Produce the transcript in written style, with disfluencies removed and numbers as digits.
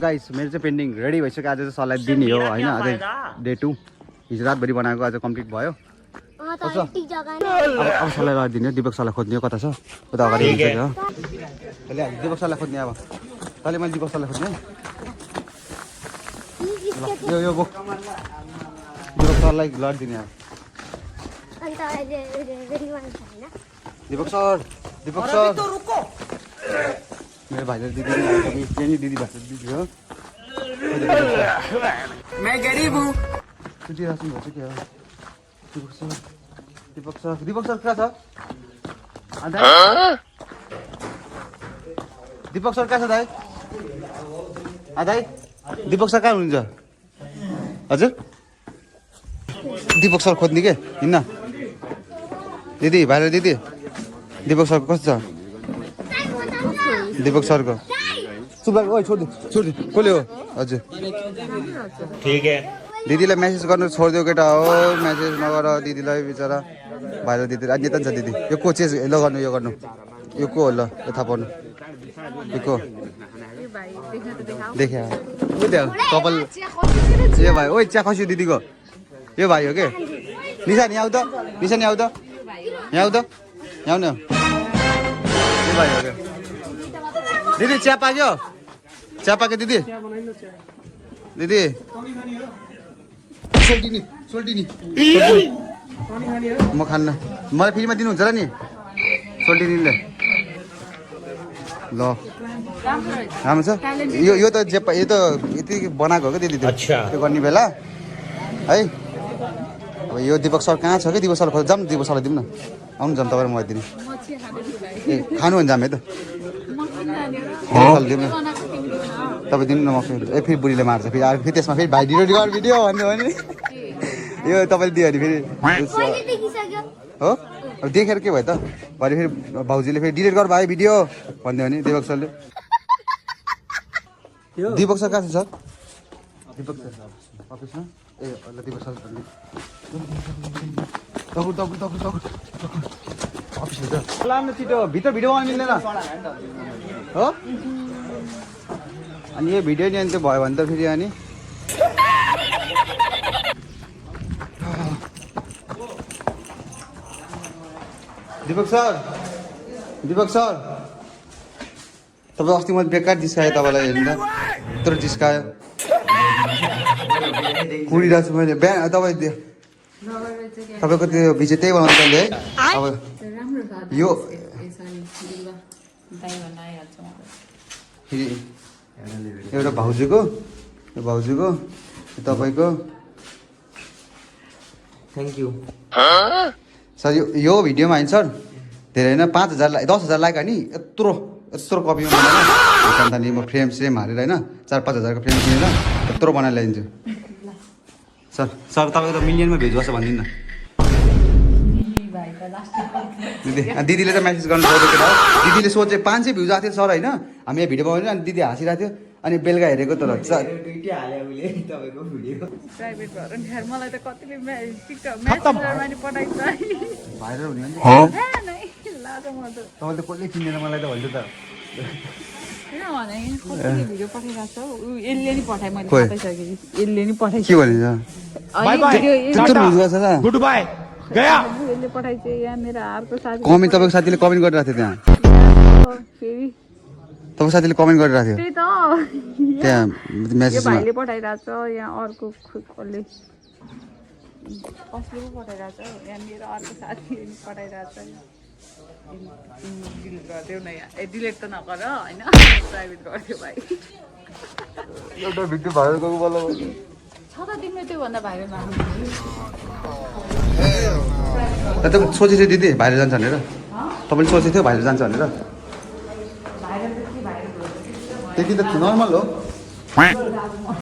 guys मेरो चाहिँ pending ready भइसक्यो आज चाहिँ सरलाई दिने हो हैन आज डे 2 हिजो रातभरि बनाएको आज कम्प्लिट भयो अब सरलाई लगाइदिने हो दिपक सरलाई खोज्ने हो कता छ उता अगाडि हिँड्छ हो ले दिपक सरलाई खोज्ने अब तले मैले दिपक सरलाई खोज्ने यो बोक दिपक सरलाई लडिदिने अब दिपक सर मेरो भाइले दिदी दिदी भाइ दिदी हो मैं गरीब हूँ छुट्टी राख्नु भएछ के हो दिपक सर कहाँ छ दिपक सर कहाँ छ दाइ दाइ दिपक सर कहाँ हुनुहुन्छ हजुर दिपक सर खोज्ने के हिँड्न दिदी भाइले दिदी दिपक सर कस्तो छ दिपक सरको चुप लाग ओइ छोड्दे कसले हो हजुर ठीक है दिदीलाई मेसेज गर्नु छोडिदियो केटा हो मेसेज नगर दिदीलाई बिचरा भाइले दिदी आज नेता छ दिदी यो को चेस ल गर्नु यो गर्नु यो को हो ल यो थाहा पाउनु यो को देखे उ त्यो कपाल ए भाइ ओइ चिया खस्यो दिदीको यो भाइ हो के निशानी आउ त निशानी आउ त यहाँ आउ त यहाँ आउनु यो भाइ हो के दिदी चिया पाक्यो चिया पाक्यो दिदी दिदी सोल्टिनी म खान्न मलाई फ्रीमा दिनुहुन्छ र नि सोल्टिनीले ल राम्रो छ यो त यो त यति बनाएको हो क्या दिदी त्यो गर्ने बेला है अब यो दिपक सर कहाँ छ कि दिपक सर खोज जाऊँ दिपक सरलाई दिउँ न आउनु जाऊँ तपाईँ मलाई दिने ए खानु भने जाम है त दिउँ न तपाईँ दिनु न म ए फेरि बुढीले मार्छ फेरि त्यसमा फेरि भाइ डिलिट गर भिडियो भन्यो भने यो तपाईँले दियो भने फेरि हो अब देखेर के भयो त भरे फेरि भाउजूले फेरि डिलिट गर भाइ भिडियो भन्यो भने दिपक सरले दिपक सर कहाँ छ सर दिपक सर अफिसमा ए ल दिपक सर अफिसमा छ लानु छिटो भित्र भिडियो बनाउनु मिल्दैन हो अनि यो भिडियो नि अनि त्यो भयो भने त फेरि अनि दिपक सर तपाईँ अस्ति मैले बेकार जिस्काएँ तपाईँलाई हेर्नु त यत्रो जिस्कायो कुरिरहेको छु मैले बिहान तपाईँको त्यो भिडियो त्यही बनाउँछ तैँले है अब यो फेरि एउटा भाउजूको तपाईँको थ्याङ्क यू सर यो भिडियोमा होइन सर धेरै होइन 5,000 10,000 लाइक नि यत्रो कपीमा बनाएर म फ्रेम हालेर होइन 4-5 हजारको फ्रेम किनेर यत्रो बनाएर ल्याइदिन्छु सर तपाईँको त मिलियनमा भेज गर्छ भनिदिनु न दिदीले त मेसेज गर्नु सोधेको हो दिदीले सोचे 500 भ्युज आएको थियो सर होइन हामी यहाँ भिडियो बनाउँथ्यो अनि दिदी हाँसिरहेको थियो अनि बेलुका हेरेको तर भाइरल हुने तपाईँले त कसले किनेर मलाई त भन्छु त के भनिन्छ कमेन्ट तपाईँको साथीले कमेन्ट गरिरहेको थियो त्यहाँ तपाईँको साथीले कमेन्ट गरिरहेको थियो त्यहाँ मेसेजमा पठाइरहेको छ यहाँ अर्को कसले पठाइरहेको छ यहाँ मेरो अर्को साथीले पठाइरहेको छ डिलिट गरिदेऊ न यहाँ डिलिट त नगर होइन प्राइभेट गरिदियो भाइ एउटा भिडियो भाइरल गर्नु बोल्नु छ त तिमीले त्योभन्दा भाइरल तपाईँ सोचेको थियो दिदी भाइरल जान्छ भनेर तपाईँले सोचेको थियो भाइरल जान्छ भनेर त्यति त नर्मल हो